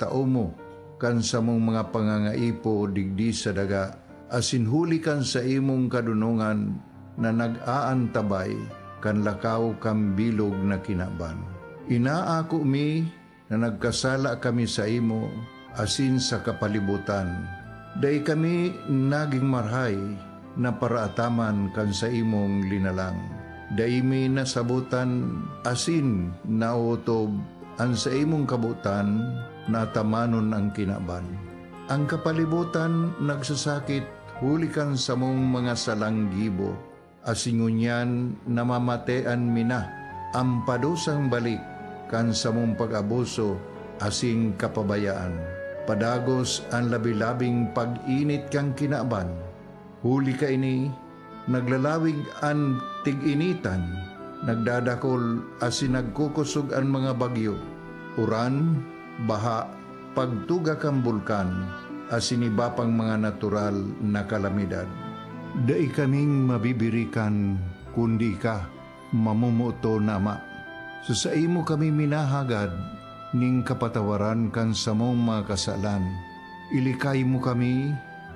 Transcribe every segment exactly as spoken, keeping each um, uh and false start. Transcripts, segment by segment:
sa omo kan samong mga pangangaipo digdi sa daga, asin huli kan saimong kadonongan na nag-aantabay kan lakaw kan bilog na kinaban. Inaako mi na nagkasala kami saimo asin sa kapalibotan. Dai kami nagin marahay na paraataman kan saimong linalang. Dai mi nasabotan asin naotob an saimong kabotan na atamanon an kinaban. An kapalibotan nagsasakit huli kan samong mga salang gibo, asin ngunyan namamatean mi na an padusang balik kan samong pag-abuso asin kapabayaan. Padagos an labi-labing pag-init kan kinaban, huli kaini, naglalawig an tig-initan, nagdadakol asin nagkukosog an mga bagyo, uran, baha, pagtuga kan bulkan, asin iba pang mga natural na kalamidad. Dai kaming mabibirikan kundi ika, mamomoton na Ama. Sa saimo kami minahagad nin kapatawaran kan samong mga kasalan. Ilikay mo kami,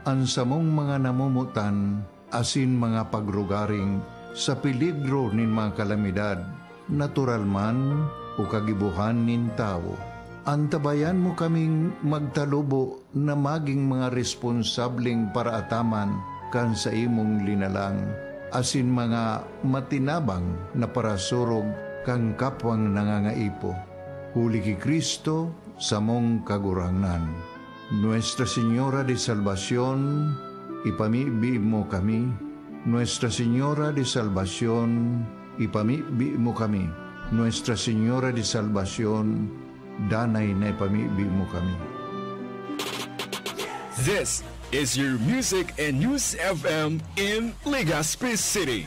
an samong mga namomotan, asin mga pagrugaring sa peligro nin mga kalamidad, natural man o kagibohan nin tawo. Antabayan mo kaming magtalubo na magin mga responsableng paraataman kan saimong linalang, asin mga matinabang na parasurog kan kapwang nangangaipo. Huli ki Cristo, samong Kagurangnan. Nuestra Señora de Salvacion, ipamibi mo kami. Nuestra Señora de Salvacion, ipamibi mo kami. Nuestra Señora de Salvacion, danay na ipamibi mo kami. This is your Music and News F M in Legazpi City.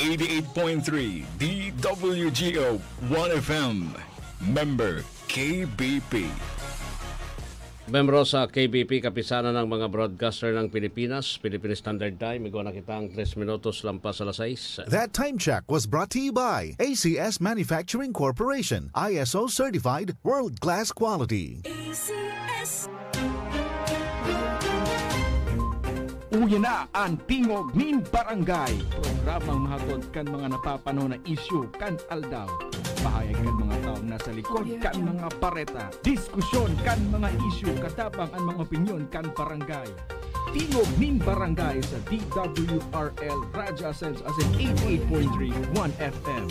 Eighty-eight point three D W G O One F M. Member K B P. Membro sa K B P, Kapisanan ng mga Broadcaster ng Pilipinas, Philippine Standard Time. Igwa na kita ang tres minutos lampas alas sais. That time check was brought to you by A C S Manufacturing Corporation, I S O certified, world-class quality. A C S. Uya na an Tingog nin Barangay, programang mahatod kan mga napapanahon na isyu kan aldaw. Pahayag kan mga taong nasa likod kan mga bareta. Diskusyon kan mga isyu, katabang an mga opinyon kan barangay. Tingog nin Barangay sa D W R L Radyo Ascenso asin eighty-eight point three One F M.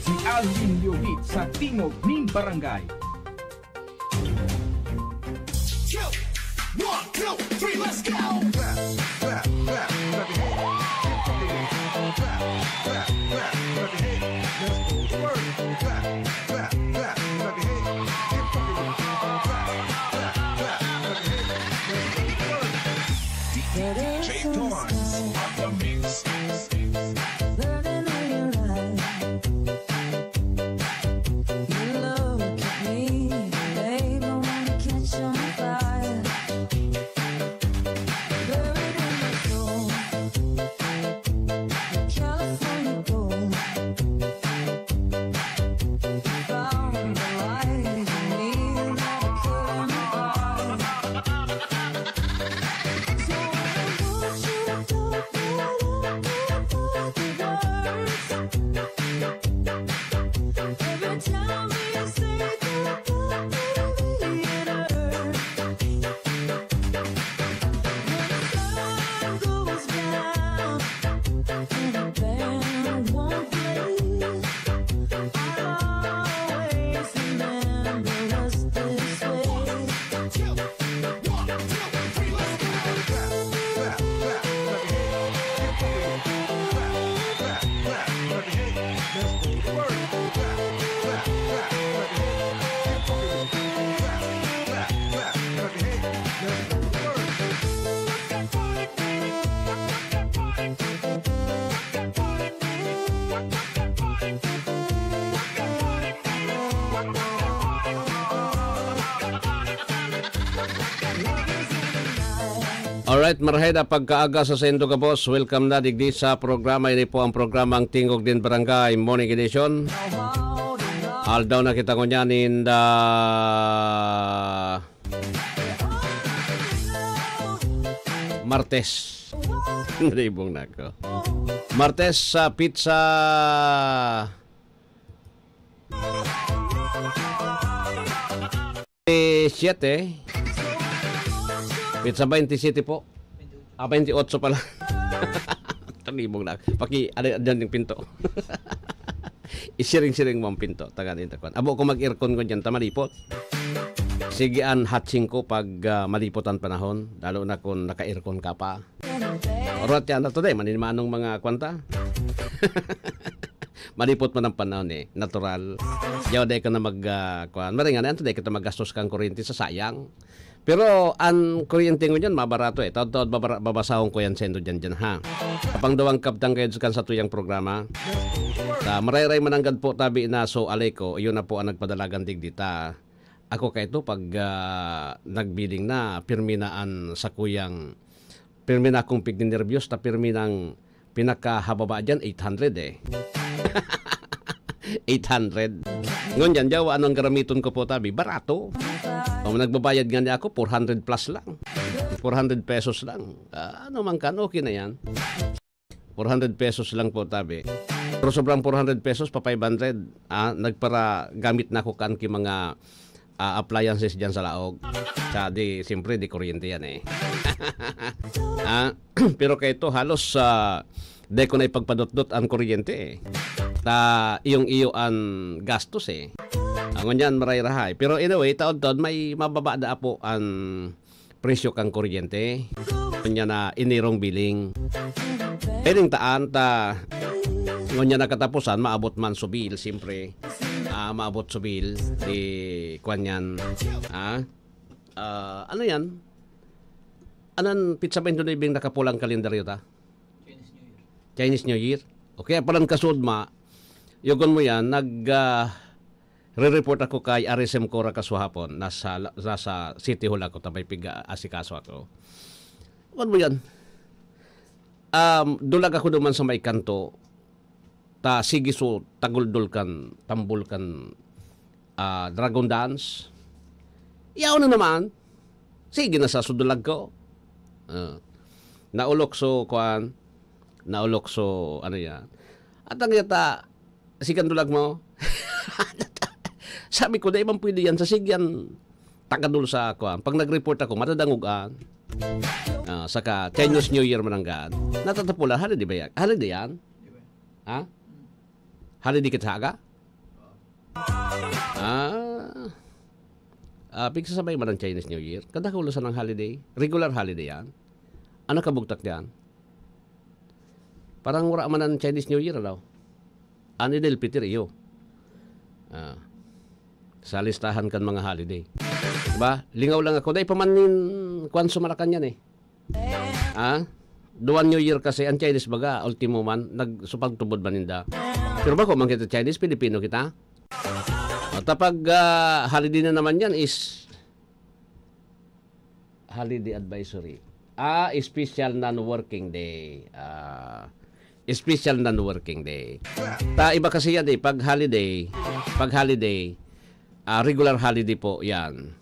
Si Alvin Liobit sa Tingog nin Barangay. One, two, three, let's go! Clap, clap, clap, clap your hands. Keep fucking it. Clap, clap, clap, clap your hands. Let's go to work. Clap, clap, clap, clap your hands. Keep fucking it. Clap, clap, clap, clap your hands. Let's go to work. D J Torrance on the mix. Burning on your eyes. You look at me, babe, I wanna catch on fire. Buried in my soul, California gold. Found the light in me, never could have. So when I want you to talk, but I can't find the words. Every time we say goodbye, it hurts. When the sun goes down and the band won't play, I'll always remember us this way. Alright, marhay na pagkaaga sa saindo gabos. Welcome na digdi sa programa. Ini po ang programang Tingog nin Barangay Morning Edition. Aldaw na kita ngunyan in the Martes. Nalibong na ako. Martes sa pizza siete. Pizza twenty-seven po. Ah, twenty-eight pala. Talibong na. Paki, ano, dyan yung pinto. Isiring-siring mo ang pinto. Taga dito, kwan. Abo ko mag-aircon ko dyan, ta malipot. Sige, an hot sing ko pag ah, malipot ang panahon. Lalo na kung naka-aircon ka pa. Orot yan na today, manimanong mga kwanta. Malipot man ang panahon eh, natural. Yaw, dahil ka na mag, ah, kwan. Maring nga na yan, today kita magastos kang kuryente sa sayang. Pero ang kuryente ngunyan, mabarato eh. Taod-taod babara- babasahon ko yan sendo dyan dyan ha. Kapang duwang kabtang kayo kan sa tuyang programa. Sa marayray mananggad po tabi na so alay ko, iyon na po ang nagpadalagan digdita. Ako kaito pag ah, nagbiling na, pirmi na an sakuyang, pirmi na akong pigninerbyos, ta pirmi nang pinakahababa dyan, eight hundred eh. Eight hundred. Ngunyan, yawa, anong garamiton ko po, tabi? Barato. O, nagbabayad nga niya ako, four hundred plus lang. Four hundred pesos lang. Ah, ano man kan, okay na yan. Four hundred pesos lang po, tabi. Pero sobrang four hundred pesos, pa five hundred. Ah, nagparagamit na ako kan ki mga ah, appliances dyan sa laog. Sa di, siyempre, di kuryente yan eh. Ah, pero kaito, halos ah, di ko na ipagpadotdot ang kuryente eh. Ta, iyong iyo ang gastos eh. Ang ngunyan, maray-rahay. Pero anyway, taon-taon, may mababa na po ang presyo kang kuryente. Kanya na inirong biling. Pwedeng taan ta, ngunyan na katapusan, maabot man so bill, siyempre. Ah, maabot so bill, di kwan yan. Ah, ah, ano yan? Anan pizza ba yung nakapulang kalendaryo ta? Chinese New Year. Okay, palang kasud ma, yugon mo yan, nag, ah, re-report ako kay R S M Cora kaswahapon. Nasa, nasa City Hall ako, ta may piga-asikaso ako. Ano mo yan? Um, dulag ako naman sa may kanto. Ta, sige so, taguldol kan, tambol kan, ah, Dragon Dance. Yaw na naman. Sige na sa sudulag ko. Ah. Naulok so, kuan, naulok so, ano yan. At ang yata, sikan dulag mo. Sabi ko, dai man pwede yan. Sa sigyan, tagadol sa, kuan. Pag nag-report ako, madadangog an. Ah, saka, Chinese New Year mananggad. Natatapulan, holiday ba yan? Holiday yan? Ha? Holiday kita sa aga? Ah. Ah, pigsasabay man ang Chinese New Year. Kada hulo sa ng holiday. Regular holiday yan. Ano kabugtak diyan? Parang wala man ang Chinese New Year, ano? Ang Idil Fitr, iyo. Ah. Sa listahan kan mga holiday. Diba? Lingaw lang ako. Dahil pamanin, kwan sumarakan yan eh. Ah? Duwan New Year kasi, ang Chinese baga, ultimo man, nagsupagtubod man ninda. Pero bako man kita Chinese, Pilipino kita. O, tapag ah, holiday na naman yan is holiday advisory. Ah, special non-working day. Ah, special non-working day. Ta iba kasi yan eh, pag holiday, pag holiday, ah, regular holiday po yan.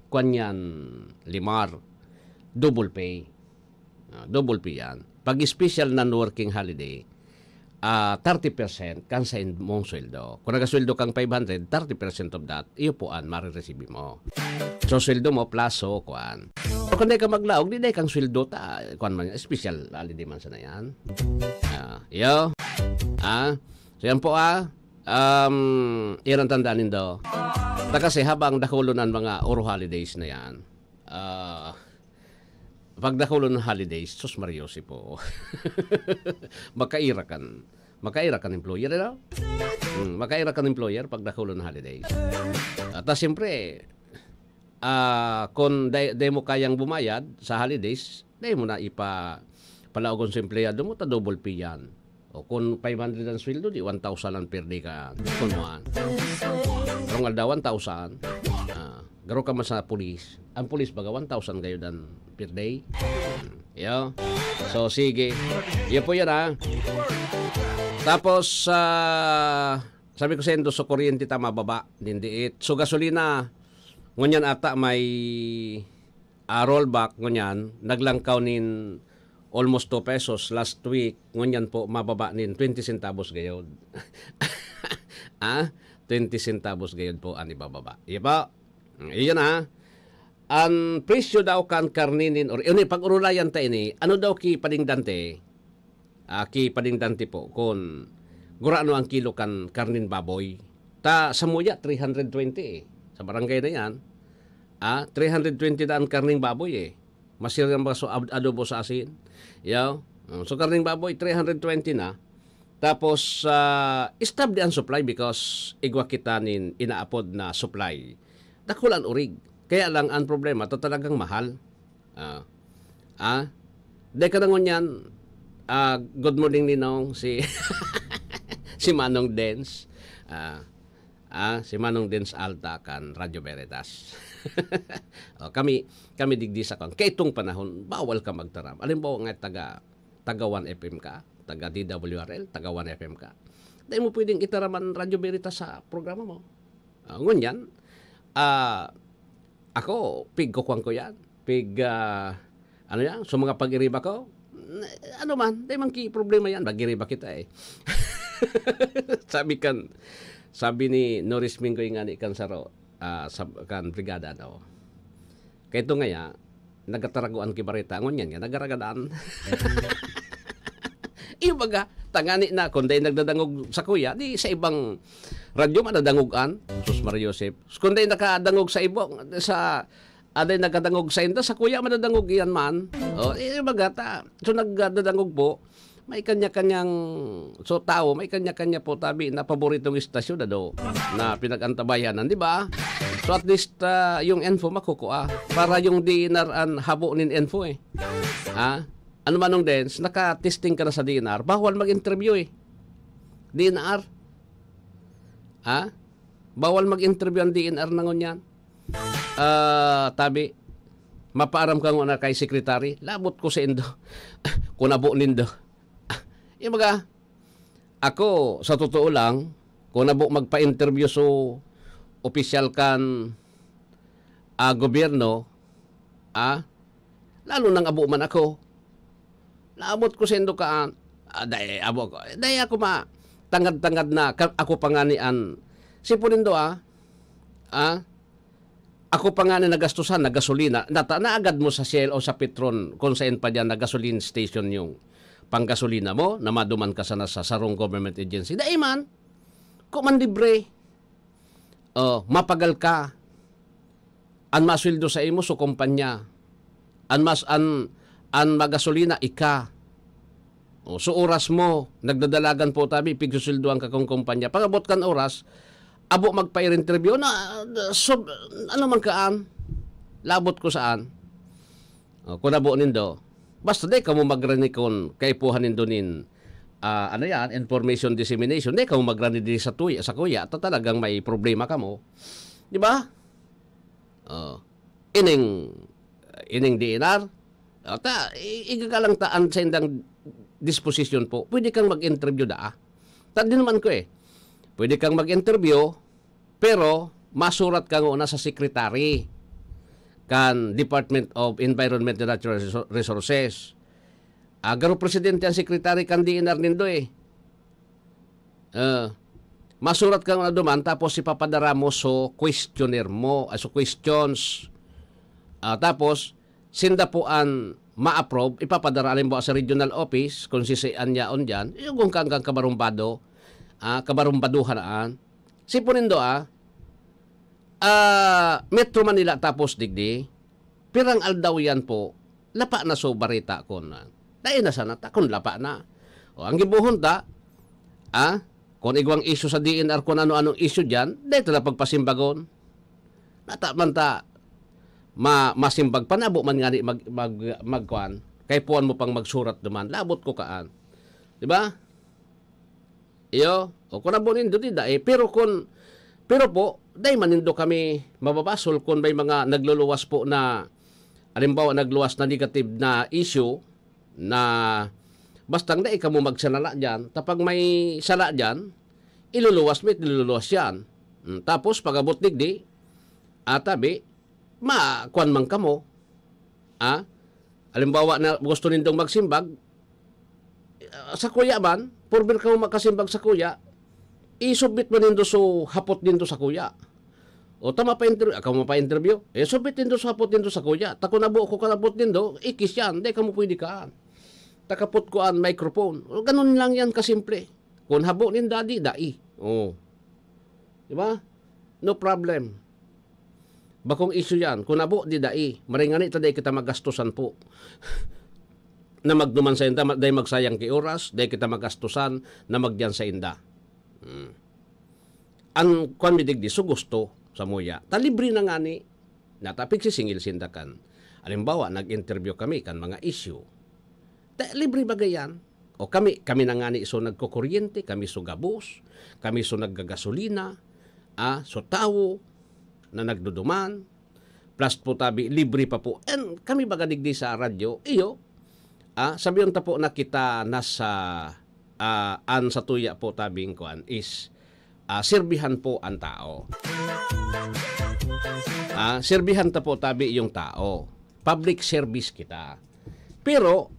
Kwan yan, limar, double pay. Ah, double pay yan. Pag special non-working holiday, ah, thirty percent kan sa in- mong sweldo. Kung nagasweldo kang five hundred, thirty percent of that, iyo po an marireceive mo. So, sweldo mo plus, so, kuan. Pero kung di ka maglaog, di dai kang sweldo, ta, kuan man, special holiday man sana yan. Ah, iyo. Ah, so yan po ah. Um, yan ang tandaan nindo. Ta kasi habang dakulon ang mga oro holidays na yan, ah, pag dakulon ng holidays, sus Mario, si po. Makaira kan, makaira kan employer, ano? Hmm, makaira kan employer pag dakulon ng holidays. At ah, siyempre, ah, kung di, di mo kayang bumayad sa holidays, di mo na ipa, palaogon sa empleyado mo, ta double pay yan. O kung five hundred ang sweldo, di one thousand ang per day ka. Kung mo, ah. Karong aldaw, one thousand. Ah, garo ka man sa pulis. Ang pulis, baga, one thousand kayo dan per day. Hmm, yo. So, sige. Iyo po yan, ha. Tapos, ah, sabi ko sa Indo, so kuryente ta mababa. Dindiit. So, gasolina, ngunyan ata may ah, rollback ngunyan, naglangkaw nin almost two pesos last week, ngunyan po mababa nin twenty centavos gayod. Ah, twenty centavos gayod po an ibababa. Iya po. Mm, iyan, ah. An presyo daw kan karne nin or, ini, pag-orolayan ta ini, ano daw ki panindan ti? Ah, ki panindan ti po kun gurano ang kilo kan karning baboy. Ta samuya, three hundred twenty eh. Sa barangay na yan, ah, three hundred twenty na an karning baboy eh. Masira ang mga su-, ad-, adobo sa asin. Yaw. Mm, so, karning baboy, three hundred twenty na. Tapos, ah, stable ang supply because igwa kita nin inaapod na supply. Dakul an orig. Kaya lang, ang problema, to talagang mahal. Ah. Ah? Dai ka na ngunyan, ah, good morning, Ninong, si, si Manong Dens. Ah, ah, si Manong Dens Alta kan Radyo Veritas. O, kami, kami digdi sa kan. Kaya itong panahon, bawal ka magtaram. Alam mo nga taga, taga One F M ka, taga D W R L, taga One F M ka. Dai mo pwedeng itaram an Radyo Veritas sa programa mo. Ah, ngunyan, ah, ako, pig ko kwan ko yan. Pig, ah, ano yan? So, mga pag-iriba ko, n-, ano man, dai man ki problema yan. Mag-iriba kita eh. Sabi kan, sabi ni Norris Mingoy nga ni kan saro, ah, sa, kan brigada, no? Kaya ito nga ya, nagataragoan ki bareta. Ngunyan nga, nagaragadan. Iyo baga, tangani na, kung dai nagdadangog sa kuya, di sa ibang radyo madadangog an, sus, Maria Joseph. Kung dai nakadangog sa ibo, sa, aday nagkadangog sa inda, sa kuya madadangog iyan man. O, iyo baga, ta, so nagdadangog po, may kanya-kanyang, so, tao, may kanya-kanya po tabi na paboritong istasyon, ano, na pinag-antabayanan, di ba? So, at least, ah, yung info makukua para yung D N R an habo nin info eh. Ha? Ano, Manong Dens, naka-testing ka na sa D N R, bawal mag-interview eh. D N R? Ha? Bawal mag-interview ang D N R na ngunyan. Ah, tabi, mapaaram ka nguna kay secretary, labot ko sa indo. Kung abo nindo. Yung baga, ako, sa totoo lang, kung abo magpa-interview so opisyal kan, ah, gobyerno, ah, lalo nang abo man ako. Labot ko sa indo ka, ah, dai, abo ko. Dai ako ma-, tangad-tangad na, ka-, ako pa nga ni an, sipon nindo, ah, ah, ako pa nga na nagastusan na gasolina, nata-, naagad mo sa Shell o sa Petron, kung saan pa diyan na gasoline station yung panggasolina mo, na maduman ka sana sa sarong government agency. Dai man, kung man libre, oh, mapagal ka, an masweldo sa imo, so kumpanya. An mas-, an, an magasolina, ika. O, so oras mo, nagdadalagan po tabi, pigsusweldoan ka kung kumpanya. Pag-abot kan oras, abo magpa-interview na, so, ano man kaan, labot ko saan. O, kung abo nindo, basta di kamo magrani kun kaipuhan nindo nin, ah, ano yan, information dissemination, di kamo magrani di sa tuya, sa kuya, ta talagang may problema kamo. Di ba? O, ining, ining D N R, o, ta, i-, igagalang taan sa indang disposition po, pwede kang mag-interview daa. Ta din naman ko eh. Pwede kang mag-interview, pero masurat ka nguna sa secretary kan Department of Environment and Natural Resou-, Resources. Ah, garo presidente ang secretary kan D N R nindo eh. Ah, masurat ka nguna duman, tapos ipapadara mo so questionnaire mo, ah, so questions. Ah, tapos, sinda po an ma-approve, ipapadara halimbawa sa regional office, kung sisian yaon diyan, yung kung kang, kang kabarumbado, ah, kabarumbaduhan aan. Sipon nindo, ah, ah, Metro Manila tapos digdi, pirang aldaw yan po, lapa na so bareta kun, ah, dai na sana ta, kun lapa na. O, ang gibohon ta, ah, kung igwang issue sa D N R, kung ano-anong issue diyan, dai ta na pagpasimbagon. Nata man ta, ma-, masimbag pa, nabo man ngani mag-, mag-, magkuan. Kaipuhan mo pang magsurat duman, labot ko kaan. Di ba? Iyo, o kun abo nindo di dai, pero kun, pero po, dai man nindo kami mababasol kun may mga nagluluwas po na, halimbawa, nagluwas na negative na issue na bastang dai kamo magsanala diyan. Ta pag may sala diyan, iluluwas mo, iluluwas yan. Mm, tapos pag-abot digdi, atabi, ma-, kuwan man kamo. Ah? Halimbawa na gusto nindong magsimbag, ah, sakuya man, former kamo makasimbag sakuya, i-submit mo nindo so hapot nindo sakuya. O ta mapa-interview, ah, kamo mapa-interview, eh, submit nindo so hapot nindo sakuya. Ta kun habo ko kan hapot nindo, ikis yan, dai kamo pwede kaan. Ta kapot ko an microphone. O, ganun lang yan kasimple. Kun habo ninda, di dai. Oh. Di ba? No problem. Bakong issue yan. Kun habo, di dai. Maray ngani ta dai kita magastusan po na magduman sainda, ma-, dai magsayang ki oras, dai kita magastusan na magdiyan sainda. Hmm. An kwan mi digdi, so gusto, samuya. Ta libre na ngani. Nata pigsisingil sinda kan. Halimbawa, nag-interview kami kan mga issue. Ta libre baga yan. O kami, kami na ngani so nagkukuryente, kami so gabos, kami so naggagasolina, ah, so tawo na nagduduman, plus po tabi, libre pa po. And kami baga digdi sa radyo, iyo, ah, sabihon ta po na kita nasa, ah, an satuya po tabing kuan is, ah, sirbihan po an tao. Ah, sirbihan ta po tabi yung tao. Public service kita. Pero,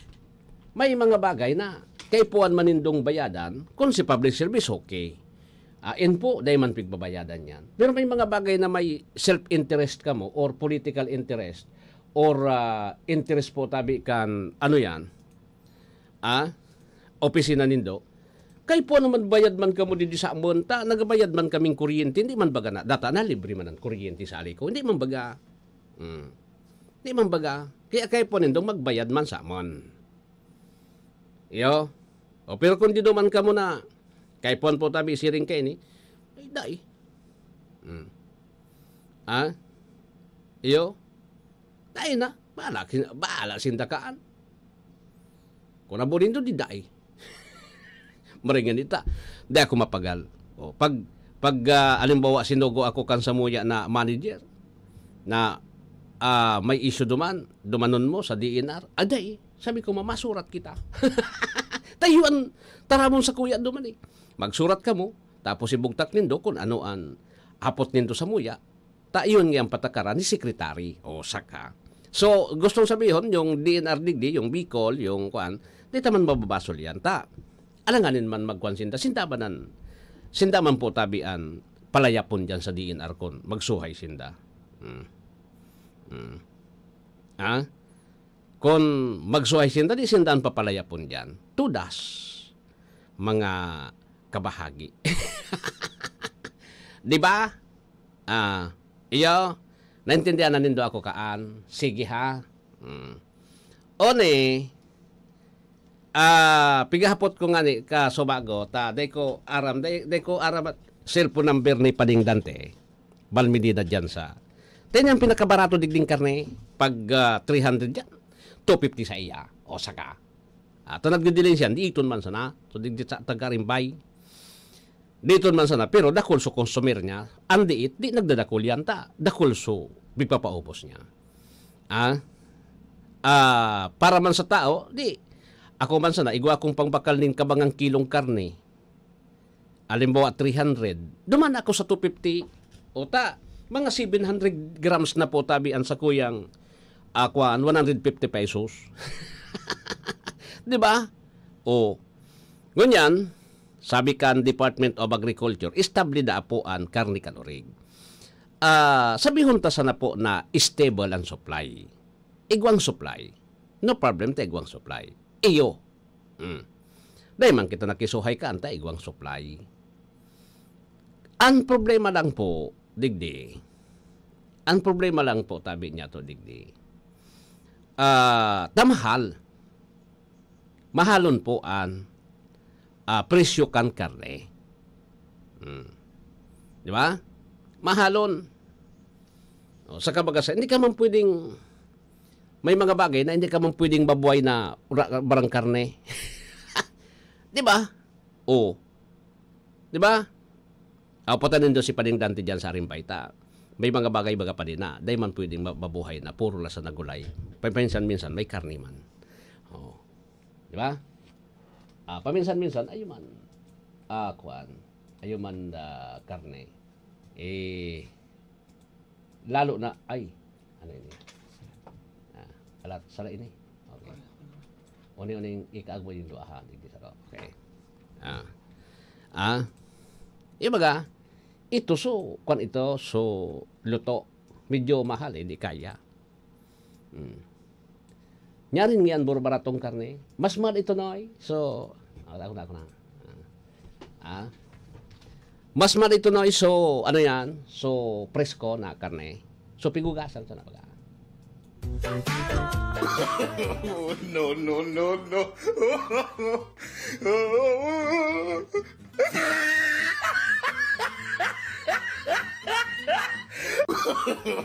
may mga bagay na kaipuhan man nindong bayadan, kung si public service, okay. Ah, in po, dai man pigbabayadan yan. Pero may mga bagay na may self-interest kamo or political interest or, ah, interest po tabi kan, ano yan, ah, opisina nindo. Kaipuhan naman bayad man kamo digdi sa amon, ta nagabayad man kaming kuryente, hindi man baga na, data na libre man ang kuryente sa Alico, hindi man baga. Hmm. Hindi man baga. Kaya kaipuhan nindong magbayad man sa amon. Iyo. O, pero kung di duman kamo na, kaipuhan po tabi siring kaini, ay, dai. Hmm. Ah? Iyo? Dai na. Bahala, kin-, bahala sinda kaan. Kung habo nindo, di dai. Maray ngani ta. Di ako mapagal. O, pag, pag, ah, halimbawa, sinugo ako kan samuya na manager, na, ah, may issue duman, dumanon mo sa D N R. Aday, sabi ko, mamasurat kita. Tayo ang taramon sakuya duman eh. Magsurat kamo, tapos ibugtak nindo kung ano ang hapot nindo samuya. Ta iyon nga ang patakaran ni Secretary o saka. So, gustong sabihon, yung D N R digdi, yung Bicol, yung kuan, di ta man mababasol yan. Ta, alanganin man magkuan sinda, sinda ba nan, sinda man po tabi an palayapon dyan sa D N R kun magsuhay sinda. Hmm. Hmm. Ha? Kun magsuhay sinda, di sinda an papalayapon dyan. Tudas. Mga kabahagi. Di ba? Ah, iyo, naintindihan na nindo ako kaan. Sige ha. Hmm. Oni, ah, pigahapot ko ngani ka subago, ta, dai ko aram, dai, dai ko aram at cellphone number ni Pading Dante. Balmidina dyan sa, tayo niyang pinakabarato digding karne, pag, ah, three hundred dyan, two fifty sa iya. O saka, ato nagdidiling siya, di iton man sana. So, digdi sa tagarimbay. Diton man sana, pero dakul so consumer niya. Ang diit, di nagdadakul yan ta. Dakul so, bigpapaubos niya. Ah? Ah, para man sa tao, di, ako man sana, igwa akong pangbakal nin kabangang kilong karne. Halimbawa, three hundred. Duman ako sa two fifty. O ta, mga seven hundred grams na po tabi ang sakuyang, ah, kwan, one hundred fifty pesos. Di ba? O. Ngunyan, sabi kan Department of Agriculture, estable na po an karne kan orig. Ah, sabihon ta sana po na stable ang supply. Igwang supply. No problem ta igwang supply. Iyo. Mm. Dai man kita nakisuhay kan ta igwang supply. Ang problema lang po, digdi. Ang problema lang po, tabi niya to, digdi. Ah, ta mahal. Mahalon po an, ah, presyo kan karne. Hmm. Di ba? Mahalon. O, sa kabagasan, hindi ka man pwedeng, may mga bagay na hindi ka man pwedeng mabuhay na ra-, barang karne. Di ba? O. Di ba? Aw, patanin daw si Pading Dante dyan sa Arimbay ta. May mga bagay baga pa din na, dai man pwedeng ma-, mabuhay na puro lasa na gulay. Paminsan-minsan, may karne man. O. Di ba? Ah, paminsan-minsan, ayun man. Ah, kuwan. Ayun man, ah, karne. Eh, lalo na, ay, ano yun? Ah, Alat, sara ini. Okay. Uni-uning ikaagbo yung duahan, digdi saro. Okay. Ah. Ah. Ibaga, ito so, kwan ito, so, luto. Medyo mahal, hindi kaya. Hmm. Nyarin nga yan, buro baratong karne. Mas mahal ito, Noy. So, ah, ako na, ako na. Ah. Ah. Mas mahal ito, Noy. So, ano yan? So, presko na karne. So, pigugasan sa nabaga. Oh, no, no, no, no.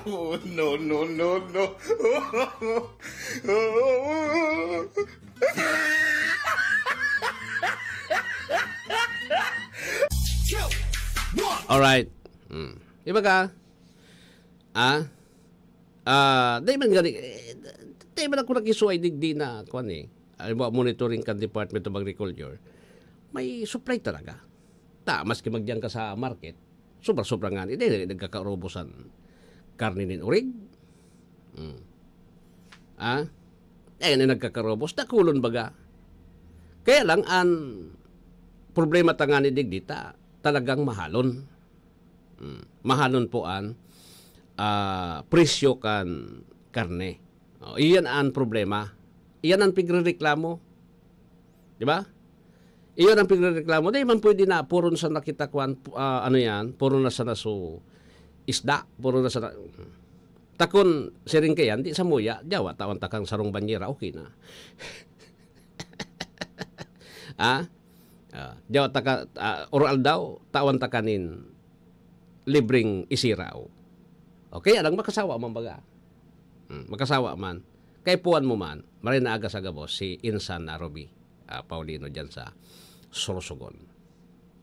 Oh, no, no, no, no. Alright. Hmm. Iba ka? Ah? Ah, dai man gani, eh, dai man ako nakisuway digdi na, kwan eh. Halimbawa, monitoring kan Department of Agriculture. May supply talaga. Ta, maski magdiyan ka sa market, sobra-sobra ngani, dai nagkakarobosan karne nin urig. Hmm. Ah? Eh, na nagkakarobo, sa dakulon baga. Kaya lang, an problema ta ngani digdi ta, talagang mahalon. Hmm. Mahalon po an, ah, presyo kan karne. Oh, iyan an problema. Iyan an pigrereklamo. Di ba? Iyan ang pigrereklamo. Di man pwede na, puro na sa nakita kwan, pu-, ah, ano yan, puro na sa naso isda, puro na sa na-, takon, siring ka yan, di sa muya, jawa, tawan takang sarong banyera, okay na. Ah? Ah, jawa taka, ah, oral daw, tawan taka nin libreng isiraw. Okay, alang makasawa man baga. Hmm, makasawa man. Kay puwan mo man, maray na aga sa gabos, si Insan na Ruby, ah, Paulino dyan sa Sorsogon.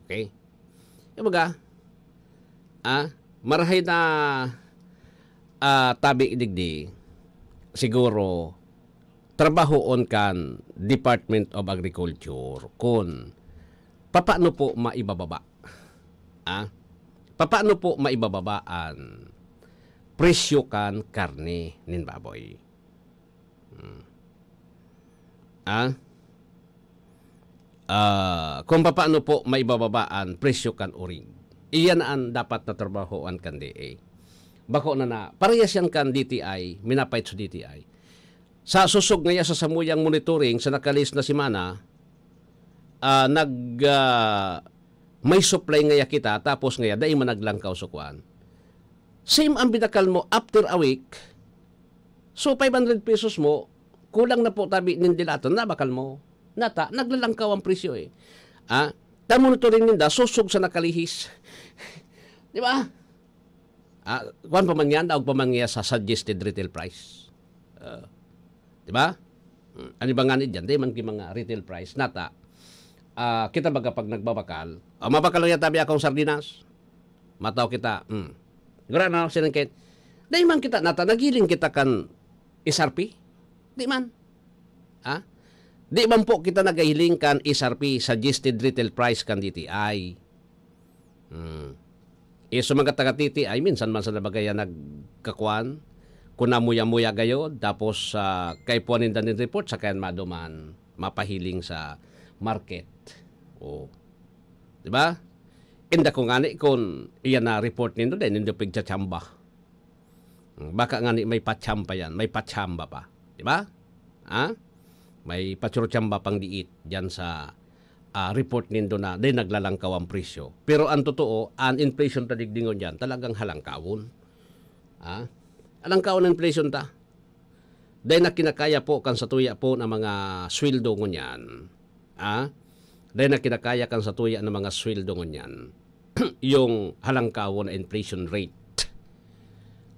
Okay? Yung baga, ah, marahay na, ah, tabi digdi, siguro, trabahoon kan Department of Agriculture kun papaano po maibababa, ah, papaano po maibababa an presyo kan karne nin baboy. Hmm. Ah? Ah, kung papaano po maibababa an presyo kan urig. Iyan an dapat na trabahoan kan D A. Bako na na, parehas yan kan D T I, minapait sa D T I. Sa susog ngaya sa samuyang monitoring sa nakalihis na semana, ah, nag, ah, may supply ngaya kita, tapos ngaya dai man naglangkaw sa kuan. Same ang binakal mo after a week, so five hundred pesos mo, kulang na po tabi nin dilaton, nabakal mo. Nata, naglalangkaw ang presyo eh. Ah, ta monitoring ninda, susog sa nakalihis. Di ba? Ah, kuwan pa man yan, daog pa man niya sa suggested retail price. Ah, di ba? Hmm, ano ba nga ni dyan? Di man ki mga retail price. Nata, ah, kita baga pag nagbabakal, ah, mabakal lang yata biya akong sardinas. Mataw kita. Hmm. Gura na, sinangkit. Di man kita, nata, nagiling kita kan S R P. Di man. Ha? Di man po kita nagahiling kan S R P, suggested retail price kan D T I. Hmm. Eh, sa mga taga-T T I, minsan man sa nabagayan nagkakuan, kung namuya-muya gayod, tapos, ah, kaipuhan ninda nin report, sa kayan maduman, mapahiling sa market. Oh. Di ba? Inda ko ngani kung iyan na report nindo, dahil nindo pigchachamba. Hmm, baka ngani may pachamba yan, may pachamba pa. Di ba? Ha? May pachurchamba pang diit dyan sa, ah, report nindo na di naglalangkaw ang presyo. Pero ang totoo, ang inflation ta digdi ngunyan, talagang halangkawon. Ha? Halangkawon ang inflation ta. Dahil na kinakaya po kan satuya po ng mga sweldo ngunyan. Ha? Dahil na kinakaya kan satuya ng mga sweldo ngunyan. Yung halangkawon na inflation rate.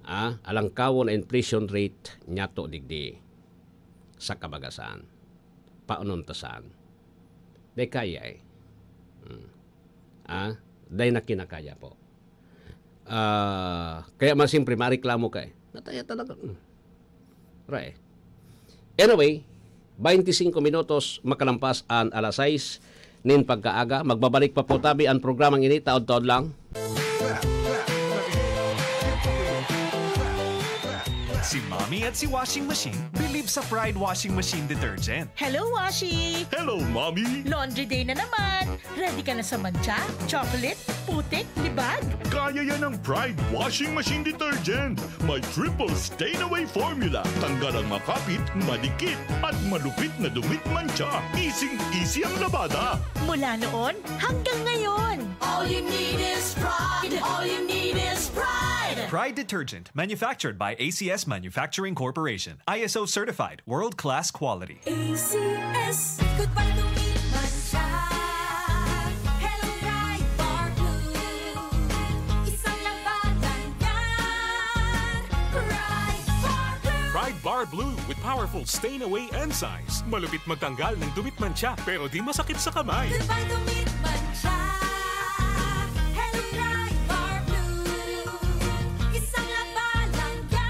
Ah, halangkawon na inflation rate nyato digdi sa kabagasan. Paunontasan. Dai kaya eh. Hmm. Ah, dai na kinakaya po. Ah, kaya man siyempre mareklamo ka eh. Nataya talaga. Hmm. Right. Anyway, twenty-five minutos makalampas an alas sais nin pagkaaga. Magbabalik pa po tabi an programang ini, taod-taod lang. Si Mommy at si Washing Machine believe sa Pride Washing Machine Detergent. Hello, Washi! Hello, Mommy! Laundry day na naman! Ready ka na sa mantsa, chocolate, putik, libag? Kaya yan ng Pride Washing Machine Detergent. May triple stain away formula. Tanggal ang makapit, madikit, at malupit na dumit mantsa. Easy-easy ang labada. Mula noon hanggang ngayon. All you need is Pride. All you need is Pride. Pride Detergent, manufactured by A C S Manufacturing Corporation. I S O certified, world-class quality. A C S. Goodbye to me, mantsa. Hello, Pride Bar Blue. Isang labanan yan. Pride Bar Blue. Pride Bar Blue with powerful stain away enzymes. Malupit magtanggal ng dumit mantsa, pero di masakit sa kamay. Goodbye to me, mantsa. Hello, Pride Bar Blue. Isang labanan yan.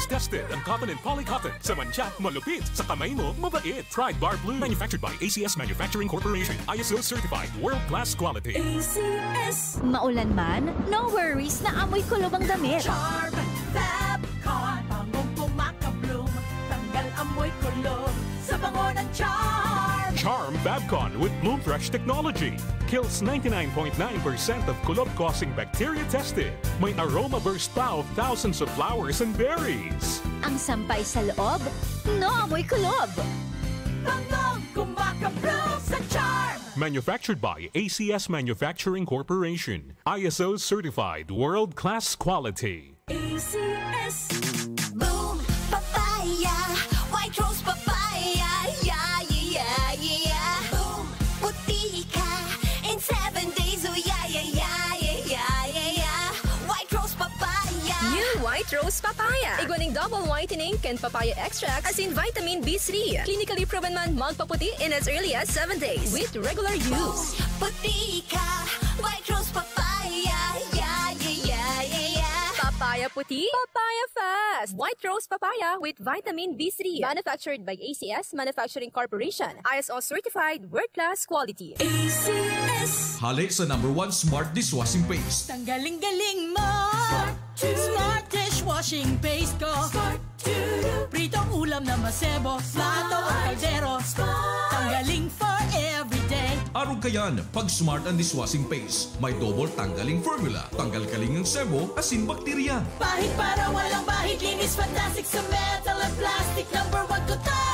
Tested ang cotton and poly cotton. Sa mantsa, malupit. Sa kamay mo, mabait. Pride Bar Blue. Manufactured by A C S Manufacturing Corporation. I S O certified. World class quality. A C S. Maulan man, no worries na amoy kulob ang damit. Charm Fab Con. Bangong kumakabloom. Tanggal amoy kulob sa bango ng Charm. Charm Fab Con with Bloom Fresh technology. Kills ninety-nine point nine percent of kulob-causing bacteria tested. May aroma burst pa of thousands of flowers and berries. Ang sampay sa loob, no amoy kulob. Bangong kumakabloom sa Charm. Manufactured by A C S Manufacturing Corporation. I S O certified world-class quality. A C S. Boom Papaya, White Rose Papaya, yeah, yeah, yeah, yeah. Boom Puti ka in seven days, oh yeah, yeah, yeah, yeah, yeah, yeah, yeah. White Rose Papaya. New White Rose Papaya. Igwa ning double whitening kan papaya extract asin vitamin B three. Clinically proven man magpaputi in as early as seven days with regular use. Puti ka, White Rose Papaya, yeah, yeah, yeah, yeah, yeah. Papaya puti, papaya fast. White Rose Papaya with vitamin B three. Manufactured by A C S Manufacturing Corporation. I S O certified, world-class quality. A C S. Hale sa number one smart dishwashing paste. Tanggaling-galing mo. Smart dishwashing paste ko. Pritong ulam na masebo, plato o kaldero. Tanggaling for everyday. Arog kayan, pag smart ang dishwashing paste. May double tanggaling formula. Tanggal kaling ang sebo, asin bakterya. Pahid para walang bahid, linis fantastic sa metal at plastic. Number one ko to.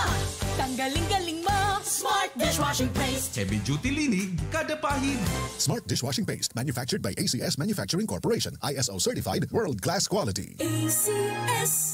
Tanggaling-galing mo, smart dishwashing paste. Heavy duty linig, kada pahid. Smart dishwashing paste, manufactured by A C S Manufacturing Corporation, I S O certified, world class quality. A C S.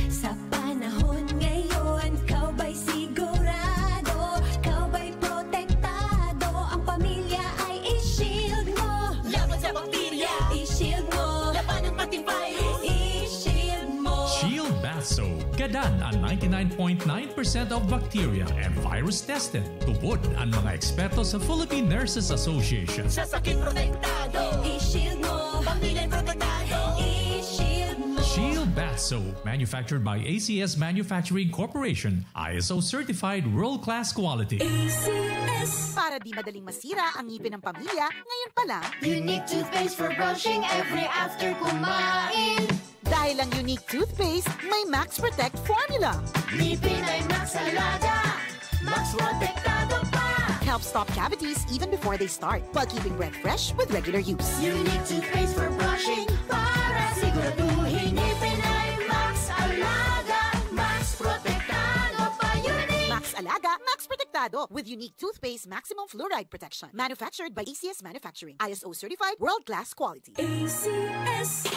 Sa panahon ngayon, ikaw ba'y sigurado? Ikaw ba'y protektado? Ang pamilya ay i-shield mo. Laban sa bakterya, i-shield mo. Labanan pati virus, i-shield mo. Shield Bath Soap. Gadan ang ninety-nine point nine percent of bacteria and virus tested. Tubod ang mga eksperto sa Philippine Nurses Association. Sa sakit protektado, i-shield mo. Pamilya protektado, i-shield mo. Shield Bath Soap, manufactured by A C S Manufacturing Corporation, I S O certified world-class quality. A C S. Para di madaling masira ang ngipin ng pamilya, ngayon pa lang. Unique toothpaste for brushing every after kumain. Dahil ang Unique Toothpaste may Max Protect Formula. Ngipin ay Max Alaga, Max Protektado pa. Helps stop cavities even before they start, while keeping breath fresh with regular use. Unique Toothpaste for brushing, para siguraduhin ngipin ay Max Alaga, Max Protektado pa. Unique Max Alaga, Max Protektado, with Unique Toothpaste Maximum Fluoride Protection. Manufactured by A C S Manufacturing. I S O certified, world-class quality. A C S.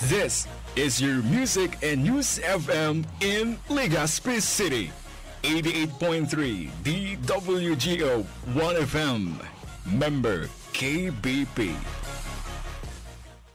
This is your Music and News F M in Legazpi City. Eighty-eight point three D W G O One F M. Member K B P.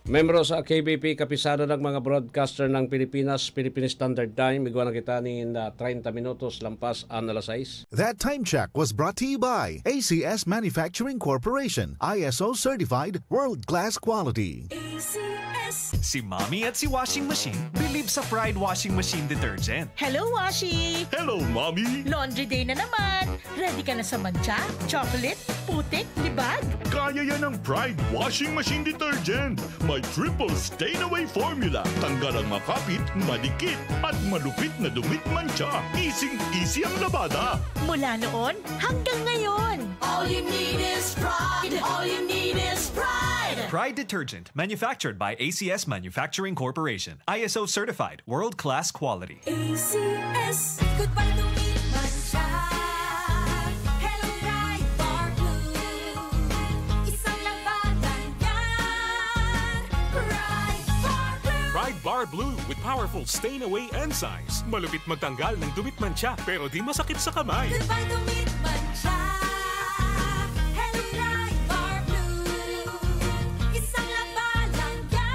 Membro sa K B P, Kapisanan ng mga Broadcaster ng Pilipinas, Philippine Standard Time. Igwa na kita nin, ah, treinta minutos lampas an alas sais. That time check was brought to you by A C S Manufacturing Corporation, I S O certified, world-class quality. A C S. Si Mommy at si Washing Machine bilib sa Pride Washing Machine Detergent. Hello, Washi! Hello, Mommy! Laundry day na naman! Ready ka na sa mantsa, chocolate, putik, libag? Kaya yan ng Pride Washing Machine Detergent. May triple stain away formula. Tanggal ang makapit, madikit, at malupit na dumit mantsa. Easing-easy ang labada. Mula noon hanggang ngayon. All you need is Pride. All you need is Pride. Pride Detergent, manufactured by A C S Manufacturing Corporation. I S O certified, world-class quality. A C S. Goodbye to me, mantsa. Hello, Pride Bar Blue. Isang labanan yan. Pride Bar Blue. Pride Bar Blue with powerful stain away enzymes. Malupit magtanggal ng dumit mantsa, pero di masakit sa kamay. Goodbye to me, mantsa. Hello, Pride Bar Blue. Isang labanan yan.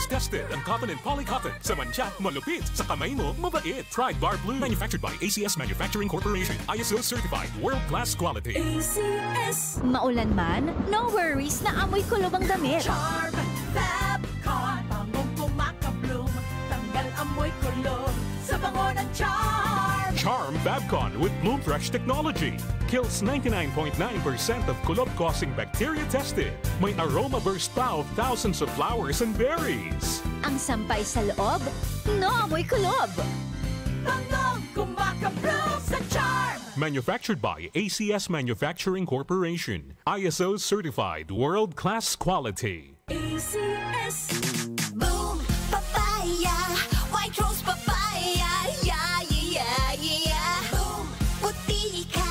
Tested ang cotton and polycotton. Sa mantsa, malupit. Sa kamay mo, mabait. Pride Bar Blue. Manufactured by A C S Manufacturing Corporation. I S O certified. World class quality. A C S. Maulan man, no worries na amoy kulob ang damit. Charm Fab Con. Bangong kumakabloom. Tanggal amoy kulob sa bango ng Charm. Charm Fab Con with Bloom Fresh technology. Kills ninety-nine point nine percent of kulob-causing bacteria tested. May aroma burst pa of thousands of flowers and berries. Ang sampay sa loob, no amoy kulob. Bangong kumakabloom sa Charm. Manufactured by A C S Manufacturing Corporation. I S O certified world-class quality. A C S. Boom Papaya, White Rose Papaya, yeah, yeah, yeah, yeah. Boom, puti ka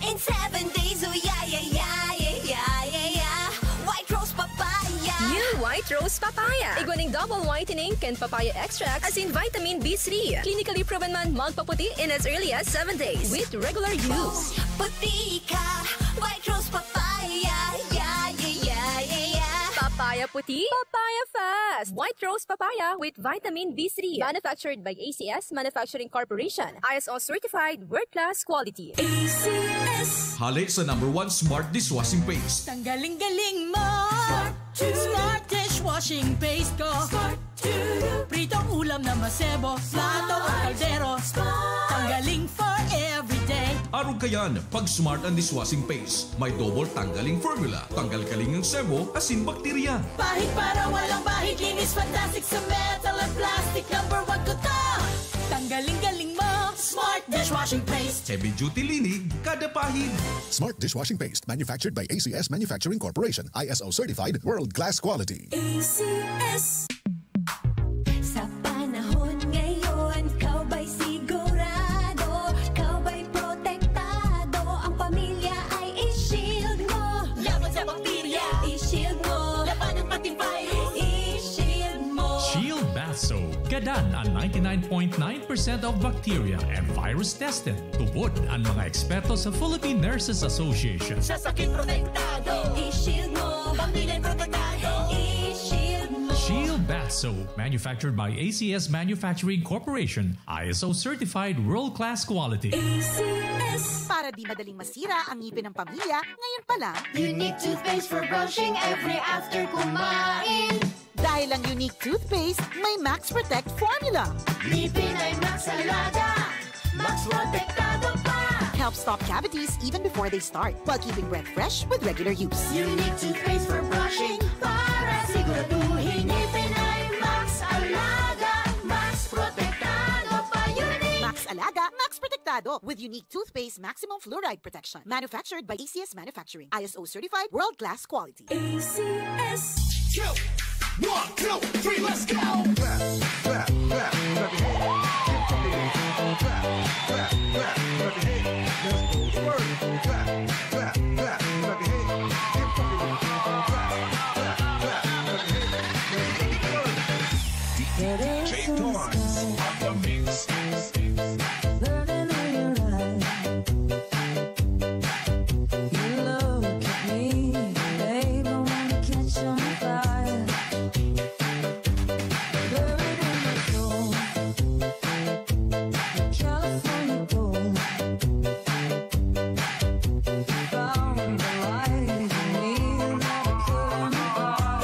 in seven days, oh, yeah, yeah, yeah, yeah, yeah, yeah, yeah. White Rose Papaya. New White Rose Papaya. Igwa ning double whitening kan papaya extract, asin vitamin B three. Clinically proven man magpaputi in as early as seven days with regular use. Boom, puti ka, White Rose Papaya, yeah, yeah, yeah, yeah, yeah. Papaya puti, papaya fast. White Rose Papaya with vitamin B three. Manufactured by A C S Manufacturing Corporation. I S O certified, world-class quality. A C S. Hale sa number one smart dishwashing paste. Tanggaling-galing mo! Smart dishwashing paste ko. Smart. Pritong ulam na masebo, plato o kaldero. Tanggaling for everyday. Arog kayan, pag Smart ang dishwashing paste. May double tanggaling formula. Tanggal kaling ang sebo, asin bakterya. Pahid para walang bahid, linis fantastic sa metal at plastic. Number one ko to. Tanggaling-galing mo, Smart dishwashing paste. Heavy duty linig, kada pahid. Smart dishwashing paste, manufactured by A C S Manufacturing Corporation, I S O certified, world class quality. A C S. Sa panahon ngayon, ikaw ba'y sigurado? Ikaw ba'y protektado? Ang pamilya ay i-shield mo. Laban sa bakterya, i-shield mo. Labanan pati virus, i-shield mo. Shield Bath Soap. Gadan ang ninety-nine point nine percent of bacteria and virus tested. Tubod ang mga eksperto sa Philippine Nurses Association. Sa sakit protektado, i-shield mo. Pamilya protektado, i-shield mo. Shield Bath Soap, manufactured by A C S Manufacturing Corporation, I S O certified world-class quality. A C S. Para di madaling masira ang ngipin ng pamilya, ngayon pa lang. Unique toothpaste for brushing every after kumain. Dahil ang Unique Toothpaste may Max Protect Formula. Ngipin ay Max Alaga, Max Protektado pa. Helps stop cavities even before they start, while keeping breath fresh with regular use. Unique Toothpaste for brushing, para siguraduhin ngipin ay Max Alaga, Max Protektado pa. Unique. Max Alaga, Max Protektado, with Unique Toothpaste Maximum Fluoride Protection. Manufactured by A C S Manufacturing. I S O certified, world-class quality. A C S. Yo! One, two, three, let's go! Clap, clap, clap, clap your hands. Keep popping. Clap, clap, clap, clap your hands. Let's go. Twerk. Clap, clap, clap, clap your hands. Keep popping. Clap, clap, clap, clap your hands. Let's go. Twerk. D J Torrance on the mix. Burning in your eyes. You look at me, babe, I wanna catch on fire. Buried in my soul, California gold. Found the light in me that I couldn't buy.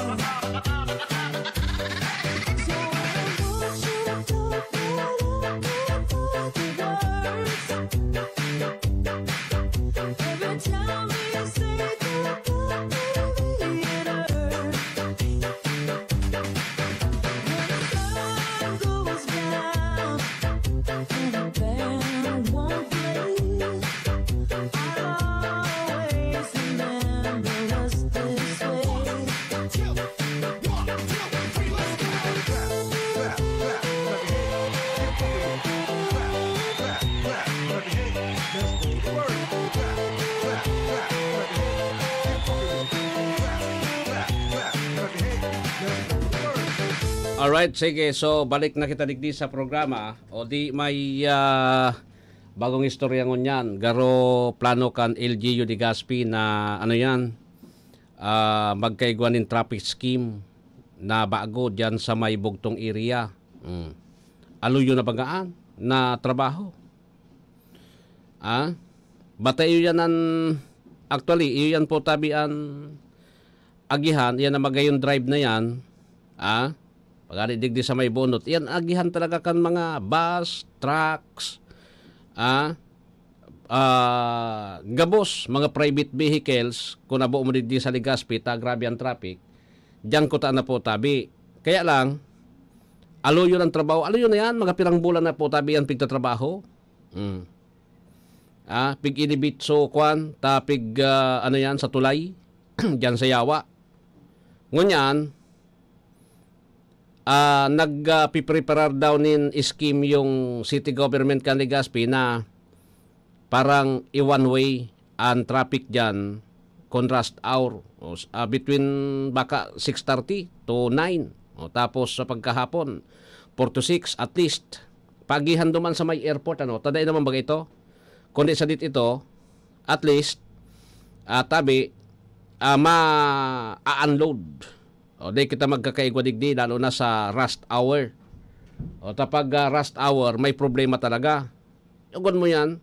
Alright, sige. So, balik na kita digdi sa programa. O di may ah, bagong istorya ngunyan. Garo plano kan L G U Legazpi na ano yan, ah, magkaigwa nin traffic scheme na bago dyan sa may bugtong area. Mm. Aluyo na bagaan na trabaho. Ah? Bata iyo yan an, actually, iyo yan po tabi an agihan, yan ang magayon drive na yan. Ah? Pagani digdi sa may bunot. Yan agihan talaga kan mga bus, trucks, ah? Ah, gabos, mga private vehicles, kung nabo mo digdi sa Legazpi, ta grabe ang traffic. Diyan ko ta na po tabi. Kaya lang, aluyo ng trabaho. Aluyo na yan, mga pirang bulan na po tabi yan pigtatrabaho. Mm. Ah, pig-inibit so kwan, ta pig, ah, ano yan, sa tulay, diyan sa Yawa. Ngunyan, ah, nagpipreparar daw nin scheme yung city government kan Legazpi na parang i-one way ang traffic diyan kon rush hour. O, s- ah, between baka six thirty to nine. O, tapos sa pagkahapon, four to six at least. Pagihan duman sa may airport, ano, taday naman baga ito? Kundi sa dit ito, at least, ah, tabi, ah, ma-unload. O, di kita magkakaigwa digdi, lalo na sa rush hour. O, tapag ah, rush hour, may problema talaga. Yagon mo yan.